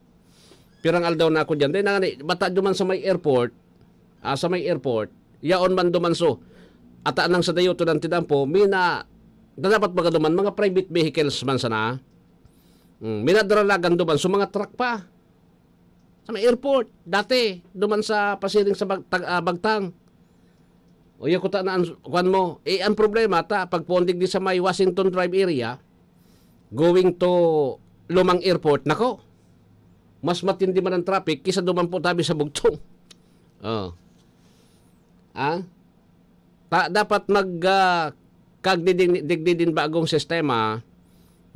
Pirang aldaw na ako dyan. Di na nga ni, bata duman sa may airport, ah, sa may airport, yaon man duman so, ata nang sa dayo to ng tinampo, mina, na dapat baga duman, mga private vehicles man sana. Mm, minadralagan duman, so mga truck pa. Sa may airport, dati, duman sa pasiring sa bag, tag, ah, Bagtang. O, iya ko ta na ang, kuwan mo. Eh, ang problema, ta, pag pumundig di sa may Washington Drive area, going to Lumang Airport, nako, mas matindi man ang traffic kisa duman po tabi sa Bugtong. Oh. Ah? Ta, dapat mag, ah, kagdiding-, digdi din bagong sistema,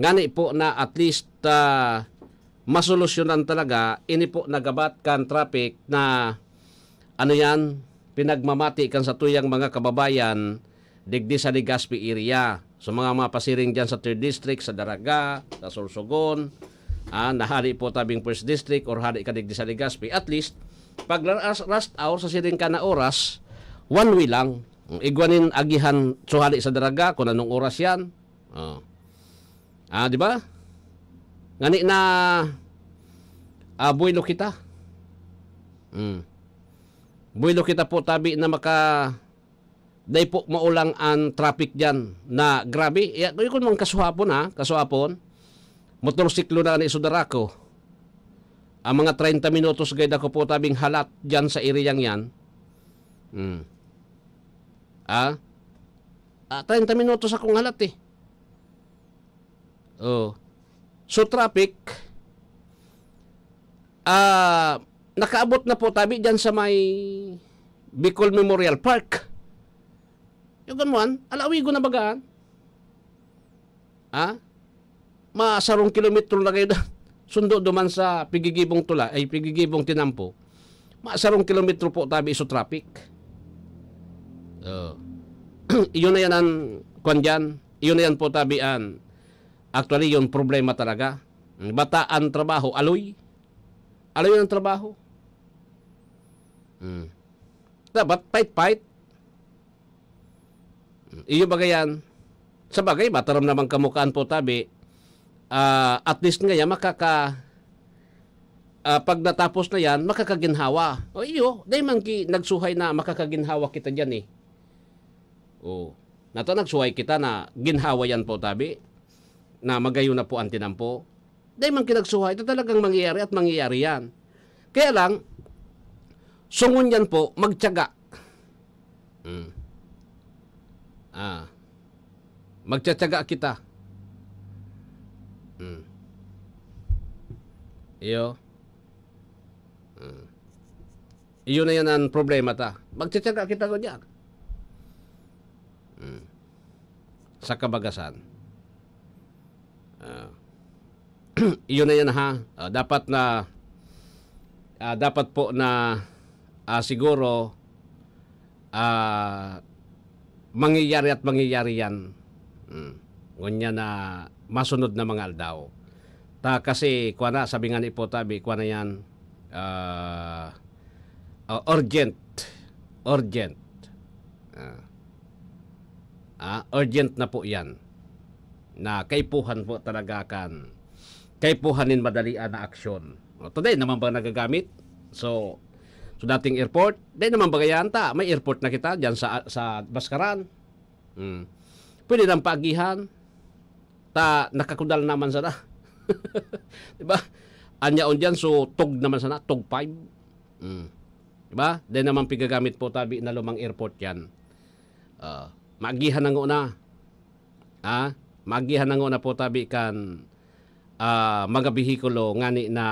ngani po na at least, ah, masolusyonan talaga, ini po nagabat kan traffic na, ano yan, pinagmamati kan satuyang mga kababayan, digdi sa Legazpi area. So, mga, mga pasiring dyan sa third District, sa Daraga, sa Sorsogon, ah, na hali po tabing first District or hali ka digdi sa Legazpi, at least, pag rush, rush hour sa siring ka na oras, one way lang. Igwa nin agihan so hali sa Daraga kung anong oras yan. Oh. Ah, di ba? Ngani na, ah, buwelo kita. Mm. Buwelo kita po tabi na maka, dai po maulang an traffic diyan na grabe. Ya, kun man kasuhapon, ha, kasuhapon, motorsiklo na ni Sudarako. Ang mga treinta minutos gayud ako po tabing halat diyan sa ereyang yan. Hmm. Ah? Ah, treinta minutos akong halat eh. Oh. So traffic, ah, nakaabot na po tabi diyan sa may Bicol Memorial Park. Yung ganwan, alawigo na bagaan. Ha? Masarong kilometro na kayo da-, sundo duman sa pigigibong tula, ay pigigibong tinampo. Masarong kilometro po tabi iso traffic. Oh. Iyon na yan ang kwan dyan. Iyon na yan po tabi an. Actually, yung problema talaga. Bataan trabaho, aloy. Aloy ang trabaho. Hmm. Dapat fight-fight. Iyo ba yan? Sa bagay, mataram naman kamukaan po tabi. Ah, at least nga yan, makaka, ah, pag natapos na yan, makakaginhawa. O iyo, dahil man ki, nagsuhay na makakaginhawa kita dyan eh. Oh. Nata nagsuhay kita na ginhawa yan po tabi. Na magayon na po ang tinampo. Dai man kinagsuhay, ito talagang mangyayari at mangyayari yan. Kaya lang, sungon yan po, magtiyaga. Mm. Ah. Magtitiyaga kita. Mm. Iyo. Mm. Iyo na yan ang problema ta. Magtitiyaga kita ko diyan. Mm. Sa kabagasan. Ah. Iyon na yan, ha. Ah, dapat na, ah, dapat po na, ah, siguro, ah, mangyayari at mangyayari yan. Mm. Ngunyan na masunod na mga aldaw. Ta kasi, kuwan na, sabi nga ni Potabi, kuwan na yan, ah, ah, urgent. Urgent. Ah. Ah, urgent na po yan. Na kaipuhan po talaga kan, kaipuhan nin madalian na aksyon. O, today naman ba nagagamit? So, so dating airport, dai naman ba yan ta? May airport na kita dyan sa, sa Baskaran. Hmm. Pwede lang paagihan. Ta, nakakudal naman sana. Di ba? Anyaon dyan, so tug naman sana, tug five. Hmm. Di ba? Dai naman pigagamit po tabi na lumang airport yan. Ah, maagihan na nguna. Ah, maagihan na nguna po tabi kan, ah, mga behikulo ngani na,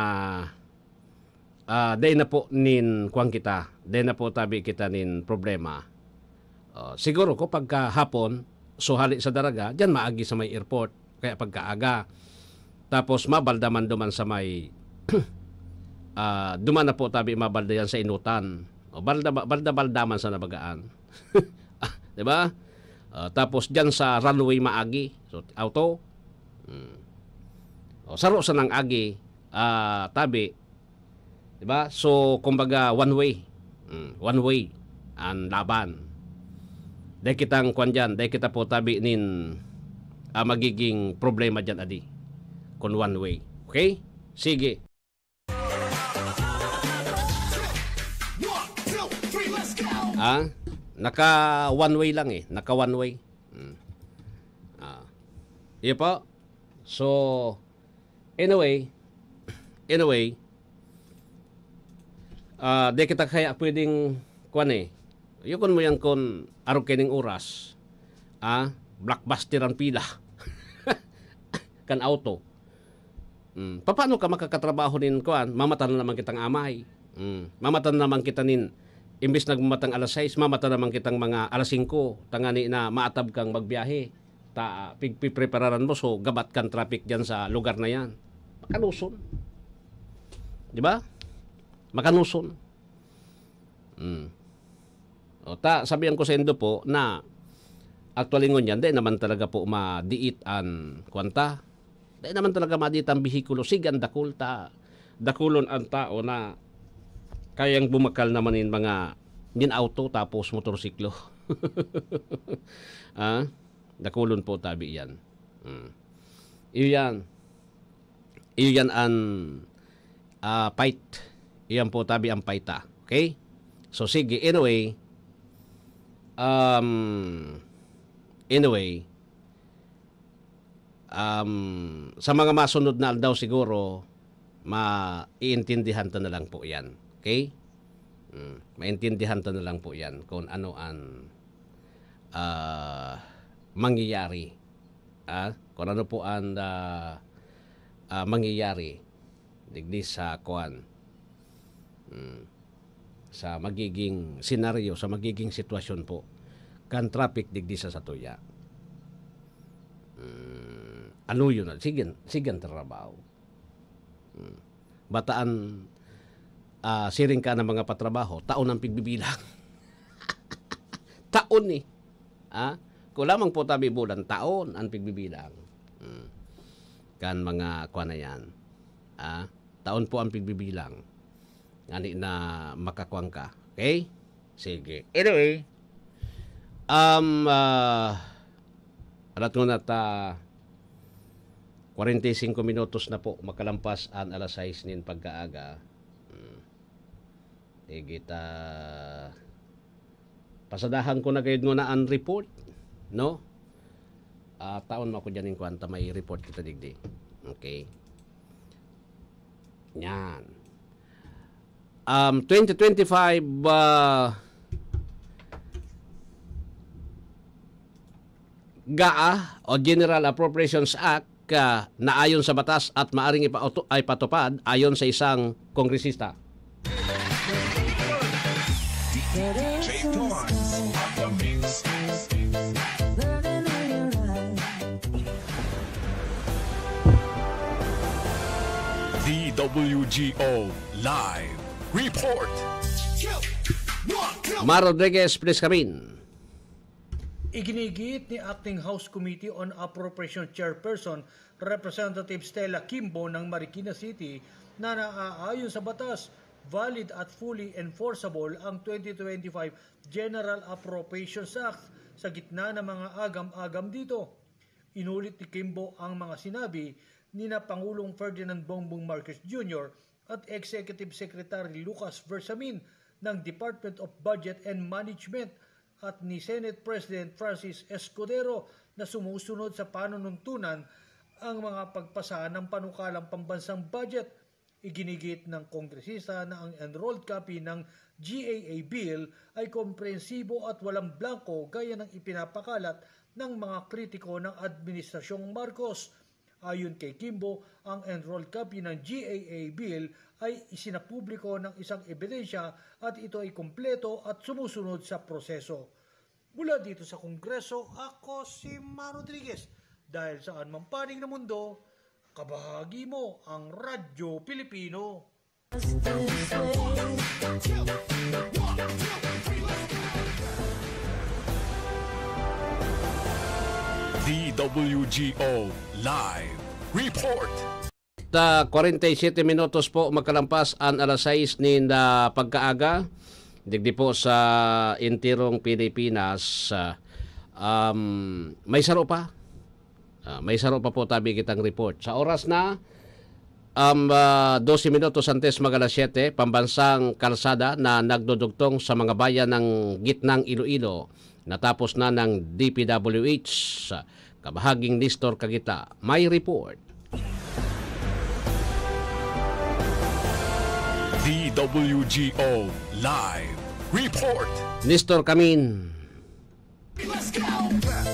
ah, dai na po nin kuwan kita, dai na po tabi kita nin problema. Oh, siguro ko pagka hapon, so hali sa Daraga, diyan maagi sa may airport. Kaya pagkaaga, tapos mabalda man duman sa may, ah, duman na po tabi mabalda yan sa Inutan. O balda, balda, balda man sa nabagaan. Ah, di ba? Ah, tapos diyan sa runway maagi. So, auto. Hmm. O, saro sa nang agi, ah, tabi. Di ba? So, kumbaga, one way. Hmm, one way. Ang laban. Dai kitang kwan dyan. Dai kita po tabi nin, ah, magiging problema dyan, adi. Kung one way. Okay? Sige. Ah, naka one way lang eh. Naka one way. Hmm. Ah. Iyo po. So, anyway, anyway, ah, di kita kaya pwedeng, kwan eh. Yukon mo yan kun arog kaining oras. Ah, blockbuster ang pila. Kan auto. Mm, papaano ka makakatrabaho nin kuan? Mamata na naman kitang amay. Mm, mamata na naman kita nin, imbis nagmamatang alas sais, mamata naman kitang mga alas singko, tangani na maatab kang magbiyahe. Ta, pigpiprepararan mo, so gabat kan traffic diyan sa lugar na yan. Makanuson. Di ba? Makanuson. Mm. O, ta, sabihan ko sa indo po na actually ngunyan, dai naman talaga po madiit an kwanta. Dai naman talaga madiit ang behikulo. Sige, ang dakul ta, dakulon ang tao na kayang bumakal naman nin mga, nin auto tapos motorsiklo. Ah, dakulon po tabi yan. Hmm. Iyo yan. Iyo yan an, ah, fight. Iyan po tabi ang paita. Okay? So, sige. Anyway, um, anyway, um, sa mga masunod na aldaw siguro, maiintindihan ta na lang po yan. Okay? Mm, maintindihan ta na lang po yan kung ano ang, ah, mangyayari. Ah, kung ano po ang, ah, ah, mangyayari digdi sa kuan. Mm. Sa magiging senaryo, sa magiging sitwasyon po kan traffic digdi sa satuya. Mm, ano yun? Sige, sige ang trabaho. Mm. Bataan, ah, siring ka ng mga patrabaho, taon ang pigbibilang. Taon eh. Ah, kung lamang po tabi bulan, taon ang pigbibilang. Mm. Kan mga kuan na yan. Ah, taon po ang pigbibilang. Ngani na makakuan ka. Okay? Sige. Anyway, um, ah, arat ko na ta, kwarenta y singko minutos na po, makalampas an alas sais nin pagkaaga. Hmm. Sige ta, pasadahan ko na gayud nguna an report, no? Ah, taon mo ako dyan in kwanta, may report kita digdi. Okay. Yan. Um, twenty twenty-five, ah, GAA o General Appropriations Act, ah, na ayon sa batas at maaring ipa-, ipatupad ayon sa isang kongresista. D W G O Live Report. Mar Rodriguez, please come in. Iginigiit ni Acting House Committee on Appropriation Chairperson Representative Stella Kimbo ng Marikina City na naaayon sa batas, valid at fully enforceable ang twenty twenty-five General Appropriations Act sa gitna ng mga agam-agam dito. Inulit ni Kimbo ang mga sinabi ni na Pangulong Ferdinand Bongbong Marcos Junior at Executive Secretary Lucas Bersamin ng Department of Budget and Management at ni Senate President Francis Escudero na sumusunod sa panunungtunan ang mga pagpasa ng panukalang pambansang budget. Iginigiit ng kongresista na ang enrolled copy ng G A A Bill ay komprehensibo at walang blanko gaya ng ipinapakalat ng mga kritiko ng Administrasyong Marcos. Ayon kay Kimbo, ang enrolled copy ng G A A Bill ay isinapubliko ng isang ebidensya at ito ay kumpleto at sumusunod sa proseso. Mula dito sa Kongreso, ako si Ma Rodriguez. Dahil saan mang panig ng mundo, kabahagi mo ang Radyo Pilipino. D W G O Live Report. Ta kwarenta y siyete minutos po makalampas an alas sais nin ah, pagkaaga. Digdi po sa entirong Pilipinas, ah, um, may saro pa. Ah, may saro pa po tabi kitang report. Sa oras na um, ah, dose minutos antes mag alas siyete, pambansang kalsada na nagdudugtong sa mga bayan ng Gitnang Iloilo, natapos na ng D P W H. Kabahaging Nestor Kagita, may report. D W G O Live Report. Nestor Kamin.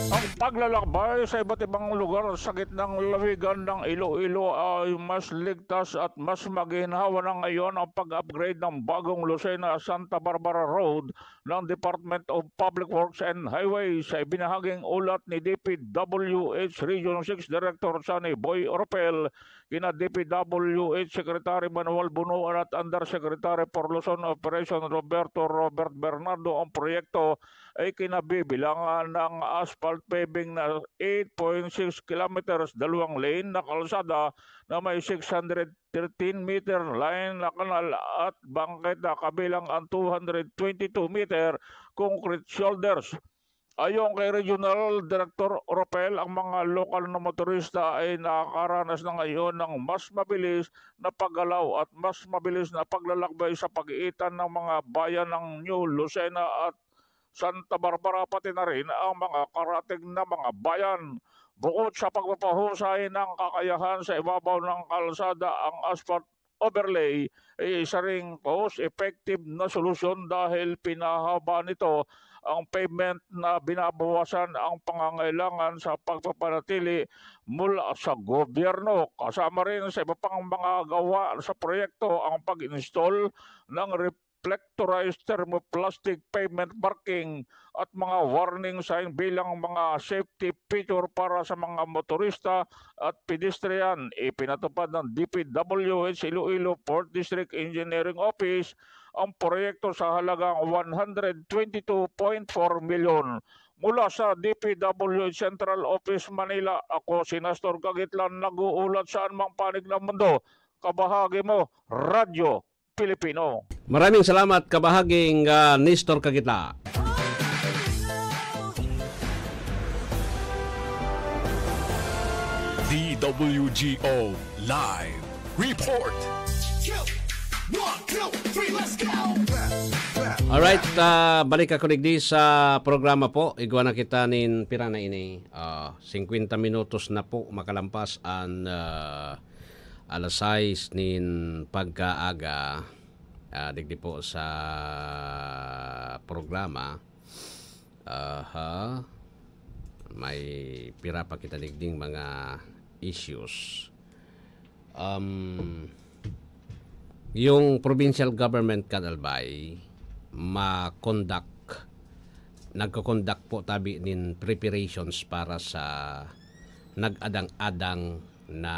Ang paglalakbay sa iba't ibang lugar sa gitnang lawigan ng Iloilo ay mas ligtas at mas maginhawa na ngayon. Ang pag-upgrade ng bagong Lucena Santa Barbara Road ng Department of Public Works and Highways ay binahaging ulat ni D P W H Region six Director Sunny Boy Oropel, kina D P W H Secretary Manuel Bunuan at Undersecretary for Luzon Operation Roberto Robert Bernardo. Ang proyekto ay kinabibilangan ng asphalt paving na eight point six kilometers, dalawang lane na kalsada na may six hundred thirteen meter line na kanal at bangketa, kabilang ang two hundred twenty-two meter concrete shoulders. Ayon kay Regional Director Ropel, ang mga lokal na motorista ay nakakaranas na ngayon ng mas mabilis na paggalaw at mas mabilis na paglalakbay sa pagitan ng mga bayan ng New Lucena at Santa Barbara, pati na rin ang mga karatig na mga bayan. Bukod sa pagpapahusay ng kakayahan sa ibabaw ng kalsada, ang asphalt overlay ay isa ring cost-effective na solusyon dahil pinahaba nito ang pavement na binabawasan ang pangangailangan sa pagpapanatili mula sa gobyerno. Kasama rin sa iba pang mga gawa sa proyekto ang pag-install ng reflectorized thermoplastic pavement marking at mga warning sign bilang mga safety feature para sa mga motorista at pedestrian. Ipinatupad ng D P W H Iloilo Fourth District Engineering Office ang proyekto sa halagang one hundred twenty-two point four milyon. Mula sa D P W H Central Office, Manila, ako si Nestor Gagitlan, nag-uulat saan mang panig ng mundo. Kabahagi mo, Radyo Pilipino. Maraming salamat, kabahaging ah, Nestor Kagita. D W G O Live Report. Two, one, two, three, let's go! Alright, ah, balik ako digdi sa programa po. Igwa na kita nin pira na ini. Ah, singkwenta minutos na po makalampas an ah, alas sais nin pagkaaga. Ah, digdi po sa programa. Aha. May pira pa kita digding mga issues. Um, yung provincial government kan Albay, ma-conduct, nagko-conduct po tabi nin preparations para sa nag-adang-adang na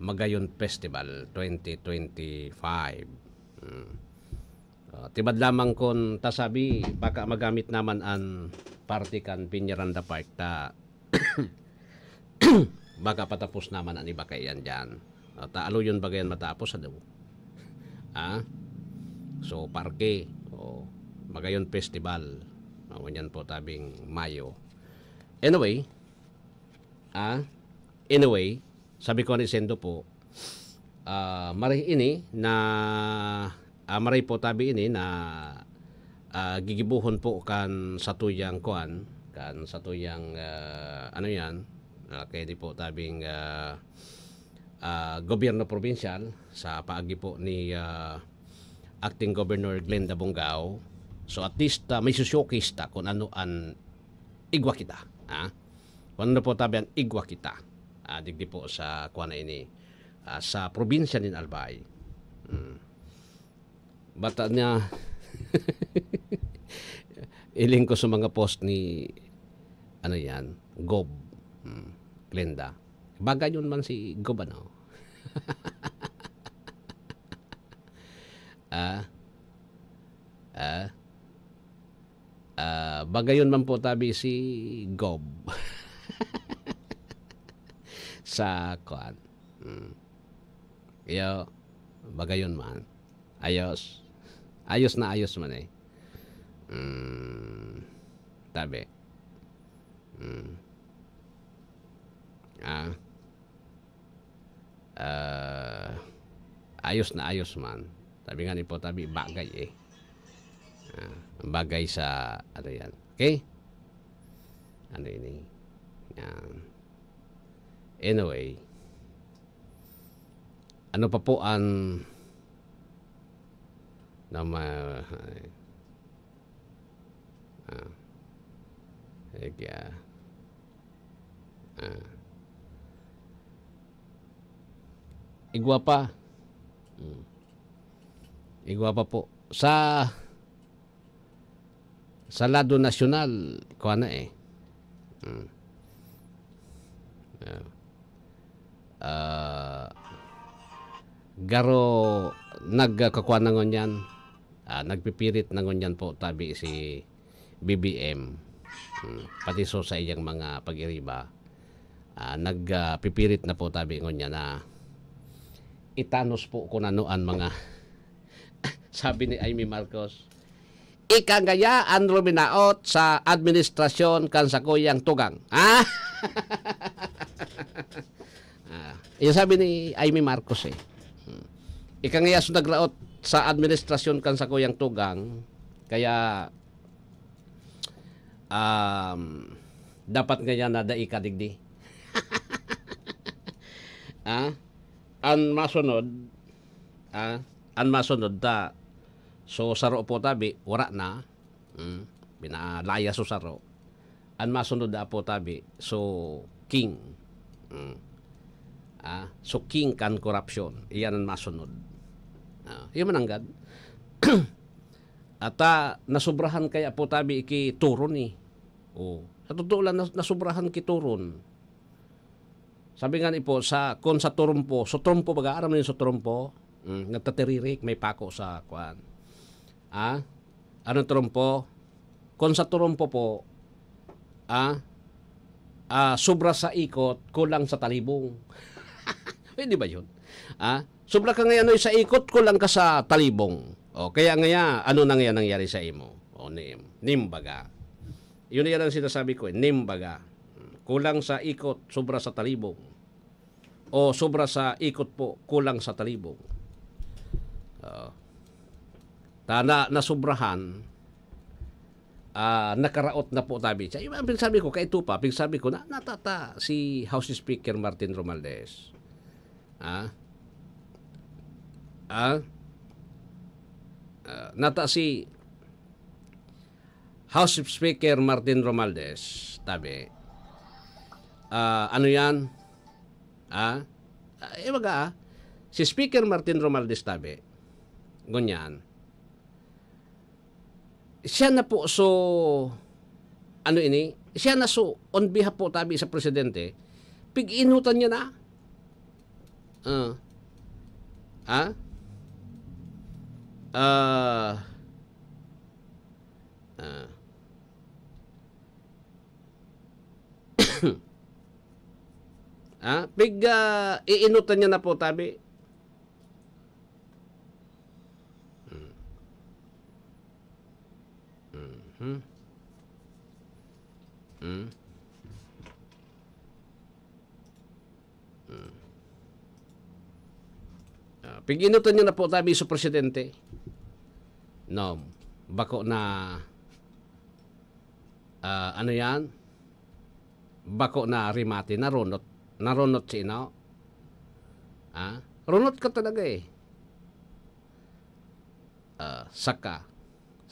Magayon Festival twenty twenty-five. Mm. Ah, tibad lamang kun ta sabi, baka magamit naman an parte kan Peñaranda Park ta baka patapos naman an iba kaiyan diyan. Ah, ta aloyon baga yan matapos, ano? Ah? So, parke, o magayon festival. Ah, ngunyan po tabing Mayo. Anyway, ah, anyway, sabi ko ni Sendo po, ah, maray ini na, ah, maray po tabi ini na, ah, gigibohon po kan satuyang kuan, kan satuyang, ah, ano yan, ah, kaya di po tabing, ah, ah, gobyerno probinsyal sa paagi po ni, ah, Acting Governor Glenda Bongao. So at least, ah, may sushowcase ta kung ano an igwa kita, ha? Kung ano po tabi an igwa kita, ah, digdi po sa kuwan na ini, ah, sa probinsya nin Albay. Hmm. Bata niya, iling ko sa mga post ni, ano yan, Gob. Hmm. Glenda. Bagay yun man si Gob, ano? Ah? Ah? Ah, bagayon man po tabi si Gob. Sa kuan. Mm. Iyo, bagayon man. Ayos. Ayos na ayos man eh. Mm, tabi. Mm. Ah. Ah, ayos na ayos man. Sabi nga ni po, tabi, bagay eh. Ah, bagay sa, ano yan. Okay? Ano ini? Yan. Anyway, ano pa po ang na ma-, ay. Ah. Ay, kaya, ah. Igwa pa. Hmm. Igwa pa po. Sa, sa lado nasyonal, kuha na eh. Hmm. Ah. Ah, garo nagkakuha na ngunyan. Ah, nagpipirit na ngunyan po tabi si B B M. Hmm, pati so sa iyang mga pag-iriba. Ah, nag, ah, pipirit na po tabi ngunyan na itanos po kung ano ang mga sabi ni Imee Marcos. Ika ngaya an ruminaot sa administrasyon kan sakuyang tugang. Ah? Ah, yung sabi ni Imee Marcos eh. Hmm. Ika ngaya so nagraot sa administrasyon kan sakuyang tugang, kaya, um, dapat ngaya na dai ka digdi. Ah? An masunod, ah, an masunod ta, so saro po tabi, wara na. Mm, pinalaya so saro. An masunod na po tabi, so king. Mm. Ah, so king kan korupsyon. Iyan an masunod. Ah, yun mananggad. At, ah, nasobrahan kaya po tabi iki turon eh. Oh, sa totoo lang, nas-, nasobrahan ki turon. Sabi nga ni po, sa, kun sa turumpo, so trompo baga, aram mo yung so trompo? Mm, nagtatiririk, may pako sa, kuan. Ah? Anong trompo? Kun sa trompo po, ah, ah, sobra sa ikot, kulang sa talibong. Pwede ba yun? Ah? Sobra ka ngayon sa ikot, kulang ka sa talibong. O, kaya ngaya, ano na ngayon nangyari sa imo? O, nim. Nimbaga. Yun yan ang sinasabi ko eh, nimbaga. Kulang sa ikot, sobra sa talibong. O sobra sa ikot po, kulang sa talibong. Oo. Tana na sobrahan, ah, nakaraot na po tabi. Sa iba, ang pinagsabi ko, kay Tupa, pinagsabi ko, na, natata si House Speaker Martin Romualdez. Ah? Ah? Ah, nata si House Speaker Martin Romualdez, tabi. Ah, ano yan? Ah? Ah, eh, baga, ah, si Speaker Martin Romualdez, tabi. Ngunyan. Siya na po, so, ano ini? Siya na, so, on behalf po, tabi sa presidente, pig-inutan niya na. Ah. Ha? Ah, Ah. Ah, pig, ah, iinutan niya na po, tabi. Mm. Mhm. Mm. Mm. Ah, pig-inutan niya na po tabi sa presidente. No, bako na, ah, ano yan? Bako na rimate, narunot. Narunot si Ino. Ah, runot ka talaga eh. Ah, saka,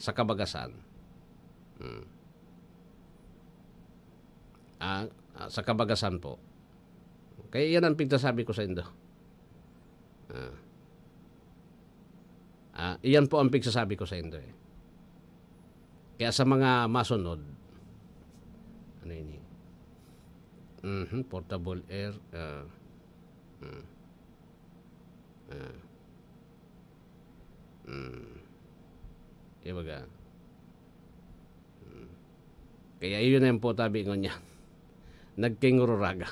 sa kabagasan. Hmm. Ah, ah, sa kabagasan po. Kaya yan ang pigsasabi ko sa indo. Ah. Ah, iyan po ang pigsasabi ko sa indo eh. Kaya sa mga masunod, ano ini? Mhm, portable air, ah, mm. Ah. Mm. Kaya baga, mm. Kaya iyon na yung po tabi ngunyan. Nagkingururaga.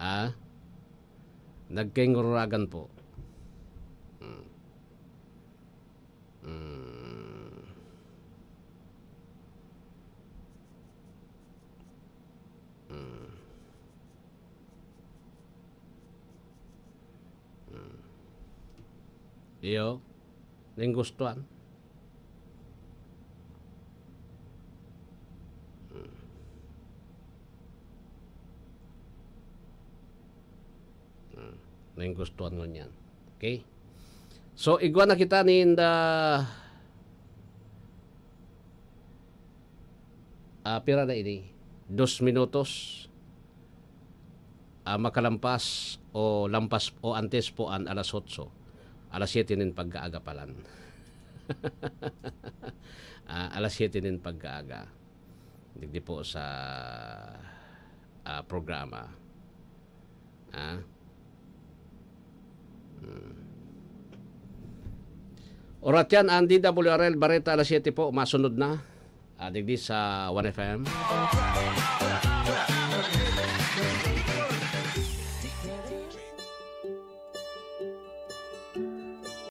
Ah? Nagkingururagan po. Mm. Mm. Mm. Mm. Iyo, ning gustuhan. Mm. Mm. Ning gustuhan ngunyan. Okay? So, igwa na kita nin the, ah, pira na ini? Dos minutos. Ah, makalampas o lampas o antes po an alas otso, alas siyete nin pagkaaga palan. Ah, alas siyete nin pagkaaga. Digdi po sa, ah, programa. Ah? Hmm. Orat yan, ang D W R L Bareta, alas siyete po, masunod na. Ah, digdi sa One F M.